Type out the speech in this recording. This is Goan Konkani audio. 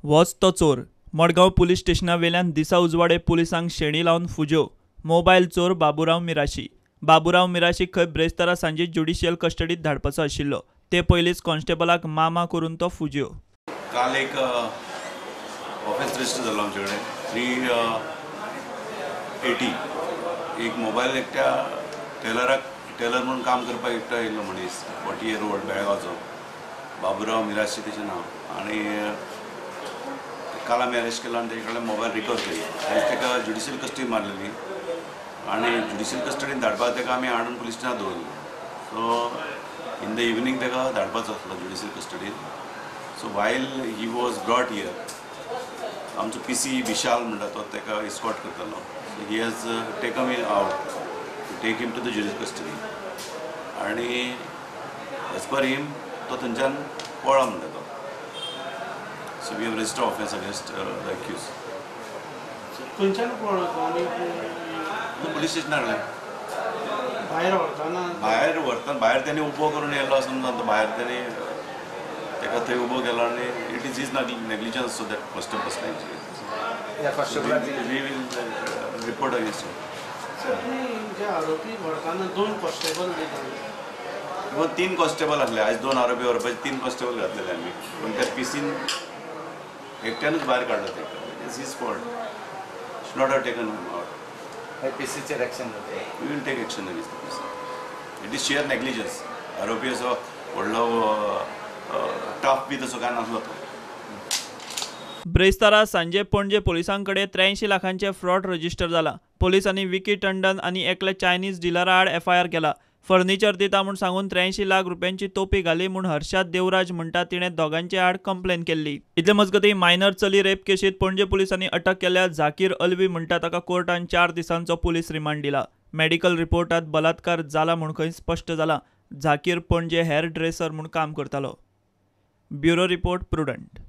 होच तो चोर. मडगांव पुलीस स्टेशना वेल्यान दिसा उजवाडे पुलिसांक शेणी लावन फुज्यो. मोबायल चोर बाबुराव मिराशी. बाबुराव मिराशी खंय ब्रेस्तारा सांजे ज्युडिशियल कस्टडीत धाडपाचो आशिल्लो. ते पयलींच कॉन्स्टेबलाक मामा करून तो फुज्यो. काल एक ऑफेन्स रजिस्टर जालो आमचे कडेन 380. एक मोबायल एकट्या टेलराक, टेलर म्हणून काम करपाक एकटो येयल्लो मनीस, 40 इयर ओल्ड, बेळगांवचो, बाबुराव मिराशी तेचें नांव. आनी काल आमी अरेस्ट केलो आनी तेजे कडल्यान मोबायल रिकवर केलो. आयज ताका ज्युडिशियल कस्टडी मारलेली आनी ज्युडिशियल कस्टडीन धाडपाक ताका आमी हाडून पुलीस स्टेशनार दवरलो. सो इन the evening ताका धाडपाचो आसलो ज्युडिशियल कस्टडीन. So while he was brought here, आमचो पी सी विशाल म्हणटा तो ताका इस्कॉट करतालो. So he has taken him out to take him to the judicial custody. आनी एज पर हिम तो थंयच्यान पळ्ळा म्हणटा तो. So we have registered offence against the accused. खंयच्यान पळ्ळो तो? आनी पुलीस स्टेशनार भायर व्हरतना, भायर व्हरतना भायर तेणी उबो करून येयलो आसून तो भायर तेणी ताका थंय उबो केलो. आनी it is his negligence so that constable we will report against him. जे आरोपी व्हरतना 2 कॉन्स्टेबल किंवा 3 कॉन्स्टेबल आसले. आयज 2 आरोपी व्हरपाचे 3 कॉन्स्टेबल घातलेले आमी, पूण त्या पिसीन एकट्यानूच भायर काडलो ताका. It's his fault, should not have taken him out. पीसीचेर action जाता. We will take action against the PC. It is sheer negligence. आरोपी असो व्हडलो टफ बी तसो काय नासलो तो. ब्रेस्तारा सांजे पणजे पोलिसां कडेन 83 लाखांचे फ्रॉड रजिस्टर जाला. पोलिसांनी विकी टंडन आनी एकल्या चायनीज डिलरा आड एफआयआर केला. फर्निचर दिता म्हूण सांगून 83 लाख रुपयांची तोपी घाली म्हूण हर्षाद देवराज म्हणटा तिणें दोगांचे आड कंप्लेन केल्ली. इतले मजगतीं मायनर चली रेप केशीत पणजे पोलिसांनी अटक केल्या झाकीर अल्वी म्हणटा ताका कोर्टान 4 दिसांचो पुलीस रिमांड दिला. मेडिकल रिपोर्टात बलात्कार जाला म्हूण खंय स्पश्ट जाला. झाकीर पणजे हेअर ड्रेसर म्हूण काम करतालो. Bureau report, Prudent.